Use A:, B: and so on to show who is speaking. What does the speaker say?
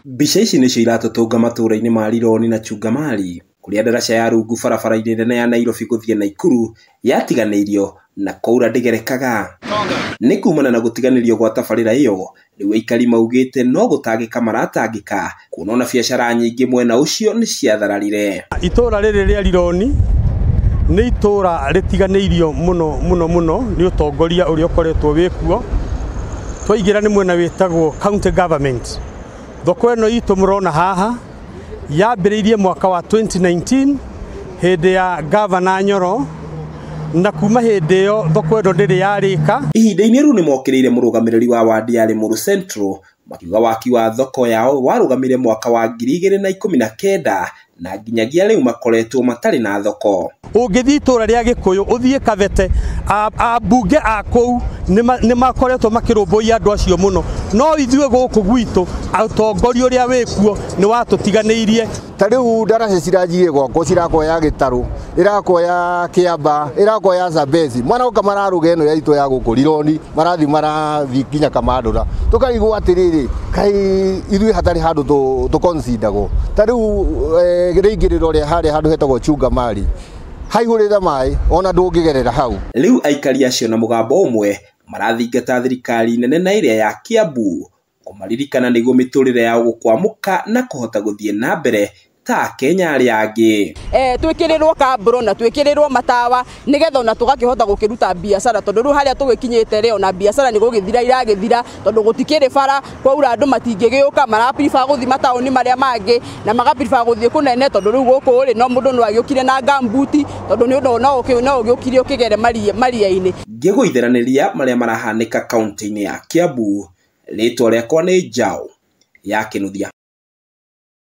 A: Mbica ici nĩcio iratũtũnga matũũra-inĩ ma Rironi na Chungamari kũrĩa ndaraca ya rungu barabara-inĩ nene ya Nairobi gũthiĩ Naikuru yatiganĩirio na kwaura ndĩgerekaga. Nĩ kumana na gũtiganĩrio gwa tabarĩra ĩyo, rĩu aikari maugĩte no gũtangĩka maratangĩka kuona ona biacara nyingĩ mwena ũcio nĩ ciathararire.
B: Itũũra rĩrĩ rĩa Rironi nĩ itũũra rĩtiganĩirio mũno mũno mũno nĩ ũtongoria ũrĩa ũkoretwo wĩkuo. Twaingĩra nĩ mwena wĩtagwo county government. Thoko ĩno itũ mũrona haha yambĩrĩirie mwaka wa 2019 hĩndĩ ya Gavana Nyoro, na kuma hĩndĩ ĩyo thoko ĩno ndĩrĩ yarĩka.
A: Ihinda-inĩ rĩu nĩmokĩrĩire mũrũgamĩrĩri wa wadi ya Limuru Central makiuga waki wa thoko yao warũgamire mwaka wa 2019 na nginyagia rĩu makoretwo matarĩ na thoko.
B: Ũngĩthiĩ itũũra rĩa Gĩkũyũ ũthiĩ Kabete, ambunge a kũu nĩ makoretwo makĩrũmbũiya andũ acio mũno, no ithuĩ gũkũ gwitũ ũtongoria ũrĩa wĩkuo nĩ watũtiganĩirie.
C: Ta rĩu ndaraca ciranjirie gwakwo, cirakwo ya Gĩtarũ, ĩrakwo ya Kĩamba, ĩrakwo ya Zambezi, maroka mararũga ĩno ya itũ ya gũkũ Rironi, marathiĩ nginya Kamandũra. Tũkarigwo atĩrĩrĩ, kaĩ ithuĩ hatarĩ handũ tũconsideragwo. Ta rĩu rĩingĩrĩro rĩa harĩa handũ hetagwo Chungamari haihũrĩte maĩ ona ndũngĩgerera hau.
A: Rĩu aikari acio na mũgambo ũmwe marathingata thirikari nene na ĩrĩa ya Kiambu kũmaririkana nĩguo mĩtũrĩre yao gũkwamũka na kũhota gũthiĩ na mbere ta Kenya arĩa angĩ.
D: Twĩkĩrĩrwo kambũro na twĩkĩrĩrwo matawa nĩgetha ona tũgakĩhota gũkĩruta biacara, tondũ rĩu harĩa tũgĩkinyĩte rĩ ona biacara nĩ gũgĩthira iragĩthira, tondũ gũtikĩrĩ bara, kwaura andũ matingĩgĩũka, mara prefer gũthiĩ mataũni marĩa mangĩ na maga prefer gũthiĩ kũnene, tondũ rĩu gũkũ rĩ no mũndũ no agĩũkire na gambuti, tondũ nĩ ũndũ no ũgĩũkire ũkĩgere maria-inĩ.
A: Ngĩgũitheranĩria marĩa marahanĩka kaunti-inĩ ya Kiambu, rĩtwa rĩakwa nĩ Njaũ ya Kĩnuthia.